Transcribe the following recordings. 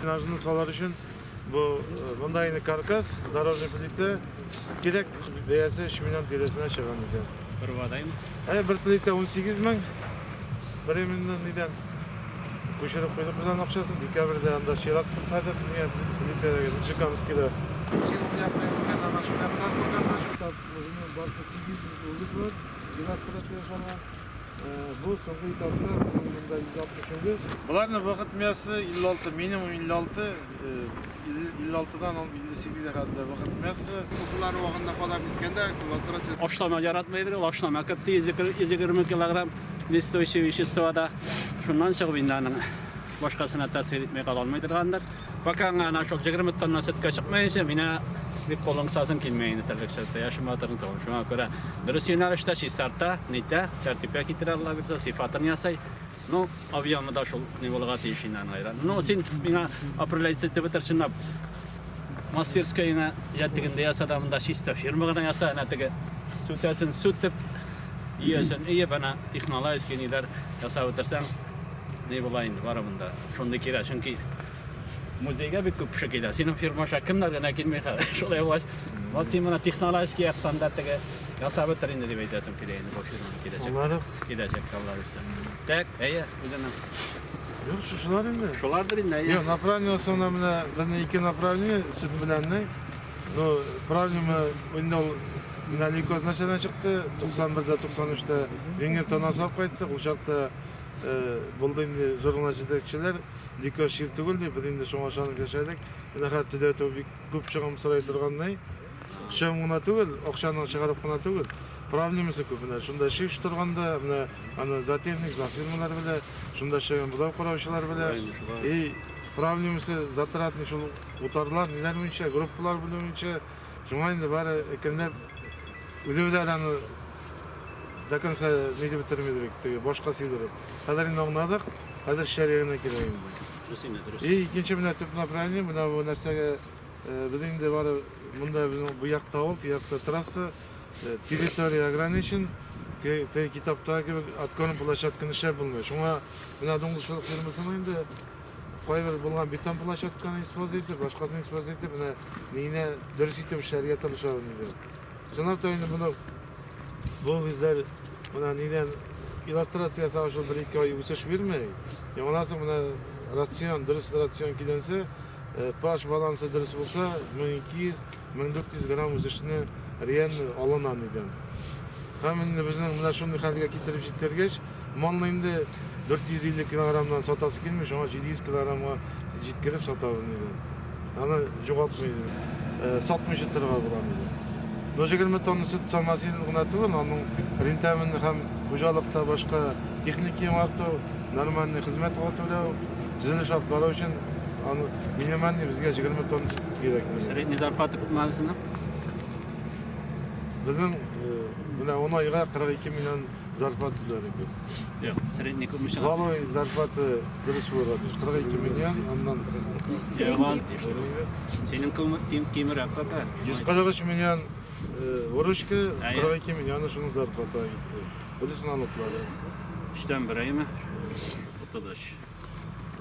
Нажны салар өчен бу монда инде каркас, дорожный плита кирәк, бәясе 3 миллион тирәсенә чыган икән. Бер вадаймы? Ә бер плита 18 мең. Временно нидән күчереп куйдык без аның акчасын. Декабрьдә анда чират хәзер миңа плитәдәге Джикамскийда. Син ул якта искән, ана шул якта күргәнме? Шул барысы 800 үгез бар, демонстрация ясалган. Бу соңгы этапта монда 160 үгез. Боларның вакыт мясы 56, минимум 56, 56-дан 58-гә хәтле вакыт мясы. Укулар вакытында кадап киткәндә демонстрация. Ашлама яратмыйдыр ул, ашлама кертте 120 килограмм действующий веществода. Шуннан чыгып инде аның башкасына тәэсир итми кала алмый торгандыр. Пока аңа әнә шул 20 тонна сөткә чыкмаенча, миңа бик кулың сасын килмәй инде терлекчелектә, яшем батырын түгел. Шуңа күрә дөрес юнәлештә чистарта, нитә, тәртипкә китерә Алла бирсә, сыйфатын ясый. Ну, объемы да шул ни булырга тиеш инде аның гайрәт. Ну, син миңа определять итеп бетер, чынлап. Мастерскаяңа җәттегендә яса да, монда чиста фирма гына яса, әнә теге сүтәсен сүтеп, өясен өеп, әнә технологический ниләр ясап бетерсәң, ни була инде, бары монда. Шундый кирәк, чөнки музейга бик күп кеше килә. Синең фирма аша кемнәр генә килми хәзер. Шулай булгач, вот син моны технологический яктан да теге ясап бетер инде дип әйтәсем килә инде бу фирманы киләчәк. Аңладык. Киләчәк, Алла бирсә. Так, әйе, үзеңнең. Юк, шушылар инде. Шулардыр инде, әйе. Юк, направление основном менә безнең ике направление сөт белән ни. Ну, проблема инде ул менә лейкоз нәрсәдән чыкты? 91-дә, 93-тә венгер танасы алып кайттык. Ул чакта булды инде зур гына җитәкчеләр, лейкоз чир түгел ди, без инде шуңа ышанып яшәдек. Менә хәзер төзәтү бик күп чыгым сорый торган ни. Чыгым гына түгел, акчаны чыгарып кына түгел, проблемасы күп. Менә шунда шеш торганда, менә аны зоотехник, зоофирмалар белә, шунда чыгым бозау караучылар белә. И проблемасы затратный шул утарлар, ниләр буенча, группалар бүлү буенча. Шуңа инде бары әкренләп үзебез әле аны до конца ни дип бетермидер идек, теге башка сыйдырып. Хәзер инде аңладык, хәзер эшләргә генә кирәк инде. Дөрес инде, дөрес. И икенче менә төп направление, менә бу нәрсәгә без инде бары монда безнең бу якта авыл, теге якта трасса, территория ограничен, теге китаптагы кебек откорм площадканы эшләп булмый. Шуңа менә дуңгызчылык фермасының инде кайбер булган бетон площадканы использовать итеп, башкасын использовать итеп, менә мине дөрес итеп эшләргә тырышабыз инде. Чынлап та инде моны бу үгезләр менә нидән иллюстрация ясау шул бер-ике ай үсеш бирми. Аннан соң менә рацион, дөрес рацион киләнсә, pH балансы дөрес булса, 1200-1400 грамм үсешне реально алына нидән. Һәм инде безнең менә шундый хәлгә китереп җиткергәч, малны инде 450 килограммнан сатасы килми, шуңа 700 килограммга җиткереп сатабыз инде. Аны югалтмый, сатмыйча торырга була инде. Но 20 тонна сөт самосил гына түгел, аның рентабельный һәм хуҗалыкта башка техника яңарту, нормальный хезмәт түләү, төзелеш алып бару өчен аны минимальный безгә 20 тонна сөт кирәк. Средний зарплата күпме аласың? Безнең менә 10 айга 42 миллион зарплата түләр идек. Юк, средний күпме чыга? Валовый зарплата дөрес булырга тиеш. 42 миллион, аннан Юк, синең кимрәк пока. 143 миллион выручка, 42 миллионы шуның зарплата китте. Дөрес налоглары. Өчтән бер әйме? 33.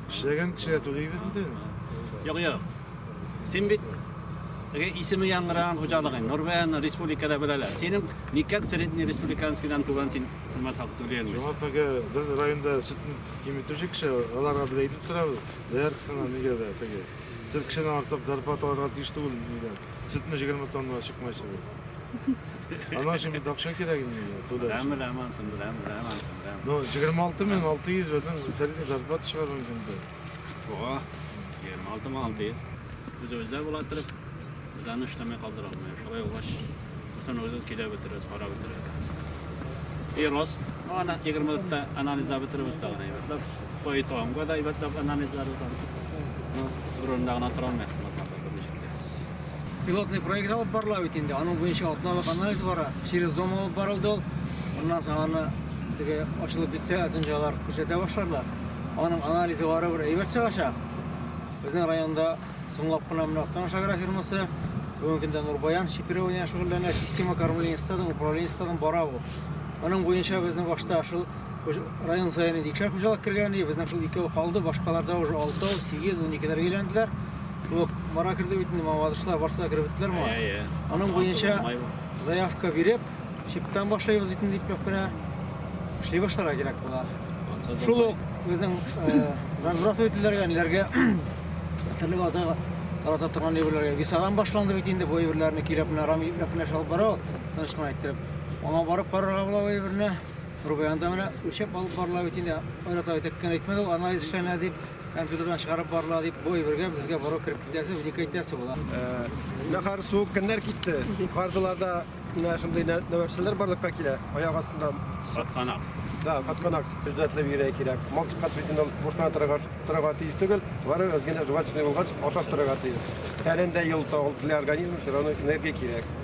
Эшләгән кешегә түлибез инде. Юк, юк. Син бит теге исеме яңгыраган хуҗалык инде. Нурбаян республикада беләләр. Синең никак средний республиканскийдан түбән син хезмәт хакы түли алмыйсың. Шуңа күрә без районда сөтне киметүче кеше, аларга без әйтеп торабыз, дояркасына нигә дә теге. Сез кешедән артык зарплата алырга тиеш түгел, нигә. Сөтне 20 тонна чыкмайчы дип. Аның өчен бит акча кирәк инде, түләү. Беләм, беләм ансын, беләм, беләм ансын, беләм. Ну, 26 мең 600 безнең средний зарплата чыгар мөмкин. О, 26 мең 600. Үзебездә була торып, без аны эшләмәй калдыра алмыйбыз. Шулай булгач, бусын үзебез көйләп бетерәбез, карап бетерәбез. И рост, ну, аны 24-тә анализлап бетерәбез тагын әйбәтләп. По итогамга да әйбәтләп анализларыбыз анысы. Ну, бер урында гына тора алмый хезмәт берничек тә. Пилотный проект алып барыла бит инде. Аның буенча атналык анализ бара. Через Zoom алып барылды ул. Аннан соң аны теге ачылып бетсә, дөньялар күрсәтә башладылар. Аның анализы барыбер әйбәт чыгачак. Безнең районда соңлап кына менә Актаныш агрофирмасы, бүгенге көндә Нурбаян чипирование шөгыльләнә, система кормления стадом, управление стадом бара бу. Аның буенча безнең башта шул Район саен инде икешәр хуҗалык кергән иде, безнең шул икәү калды, башкаларда уже алтау, сигез, уникеләргә әйләнделәр. Шул ук Мара керде бит инде, Мамадышлар, барсы да кереп беттеләр моңа. Аның буенча заявка биреп, чиптән башлыйбыз бит инде ипләп кенә. Эшли башларга кирәк була. Шул ук безнең разбрасывательләргә, ниләргә терлек азыгы тарата торган әйберләргә висадан башланды бит инде бу әйберләрне көйләп менә Рамил ипләп кенә алып бара ул, тыныч кына иттереп. Аңа барып карарга була бу әйберне. Рубаянда менә үлчәп алып барыла бит инде. Айрат абый тәккән әйтмәде ул, анализ эшләнә дип, компьютердан чыгарып барыла дип, бу әйбергә безгә барып кереп китәсе, вникать итәсе була. Менә хәзер суык көннәр китте. Кардыларда менә шундый нәрсәләр барлыкка килә. Аяк астында Катканак. Да, катканак төзәтелеп йөрергә кирәк. Мал чыккач бит инде ул буш кына торырга, торырга тиеш түгел. Бары әз генә жвачный булгач, ашап торырга тиеш. Тәнен дә йолта ул, для организма все равно энергия кирәк.